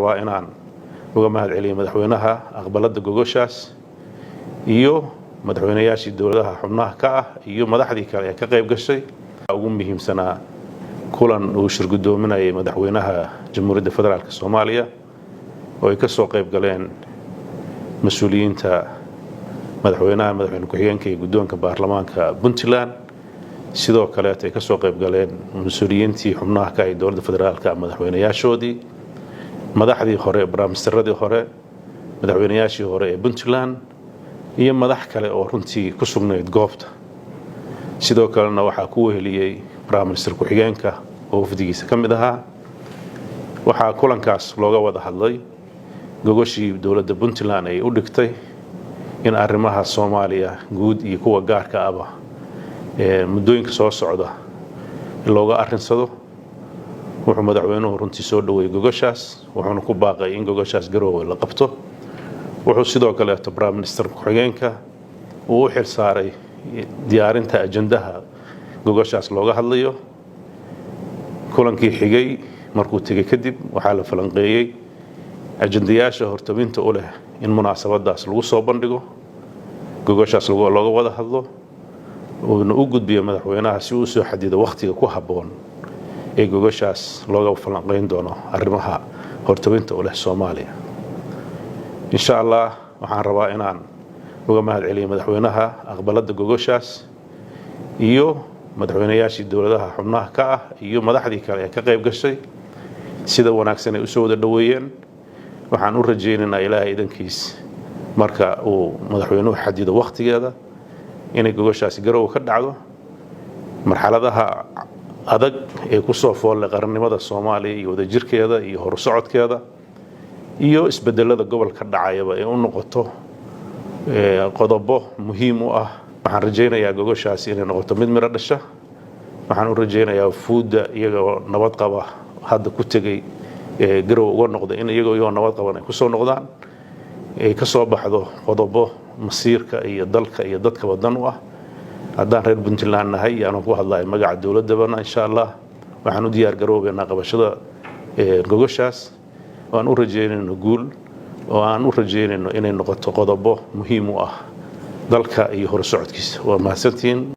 Rabaa inaan uga mahad celiyo madaxweynaha aqbalada gogoshaas iyo madaxweynayaashii dowladaha xubnaha ka ah iyo madaxdii kale ee ka qayb gashay. Ugu muhiimsanaa kulan uu shirgudoominayay madaxweynaha Jamhuuriyadda Federaalka Soomaaliya oo ay ka soo qayb galeen mas-uuliyiinta madaxweynaha, madaxweyne ku-xigeenka iyo guddoonka baarlamaanka Puntland. Sidoo kaleeto ay ka soo qayb galeen mas-uuliyiintii xubnaha ka ay dowladda federaalka, madaxweynayaashoodii, madaxdii hore, baraamisteradii hore, madaxweynayaashii hore ee Puntland iyo madax kale oo runtii ku sugnayd goobta. Sidoo kalena waxaa ku weheliyey prime minister ku-xigeenka oo wafdigiisa ka mid ahaa. Waxaa kulankaas looga wada hadlay gogoshii dowladda Puntland ay u dhigtay in arrimaha Soomaaliya guud iyo kuwa gaarka aba muddooyinka soo socda looga arrinsado. Wuxuu madaxweynuhu runtii soo dhaweeyey gogoshaas, wuxuuna ku baaqay in gogoshaas Garoowe la qabto. Wuxuu sidoo kaleeto prime minister ku-xigeenka uu u xil saaray diyaarinta ajandaha gogoshaas looga hadlayo. Kulankii xigay markuu tegey kadib, waxaa la falanqeeyey ajandayaasha hortabinta u leh in munaasabadaas lagu soo bandhigo, gogoshaas looga wada hadlo, uuna u gudbiyo madaxweynaha si uu soo xadido wakhtiga ku habboon ee gogoshaas looga falanqeyn doono arrimaha hortabinta u leh Soomaaliya. Insha Allah, waxaan rabaa inaan uga mahad celiyo madaxweynaha aqbalada gogoshaas iyo madaxweynayaashii dowladaha xubnaha ka ah iyo madaxdii kale ee ka qayb gashay sida wanaagsan ay usoo wada dhoweeyeen. Waxaan u rajaynaynaa, Ilaahay idankiis, marka uu madaxweynuhu xadido wakhtigeeda inay gogoshaasi Garowe ka dhacdo. Marxaladaha adag ee ku soo foolle qarannimada Soomaaliya iyo wadajirkeeda iyo horusocodkeeda iyo isbedelada gobolka dhacayaba ee u noqoto qodobo muhiim u ah. Waxaan rajaynayaa gogoshaasi inay noqoto mid miro dhasha. Waxaan u rajaynayaa wufuudda iyagoo nabad qaba hadda ku tegey Garow uga noqda in iyagoo nabad qaban ay kusoo noqdaan, ay ka soo baxdo qodobo masiirka iyo dalka iyo dadkaba dan u ah. Haddaan reer Puntland nahay iyo anuu ku hadlayo magaca dowladdabana, insha Allah waxaan u diyaar garoobeynaa qabashada gogoshaas, oo aan u rajaynayno guul, oo aan u rajaynayno inay noqoto qodobo muhiim u ah dalka iyo horusocodkiisa. Waa mahadsantihiin.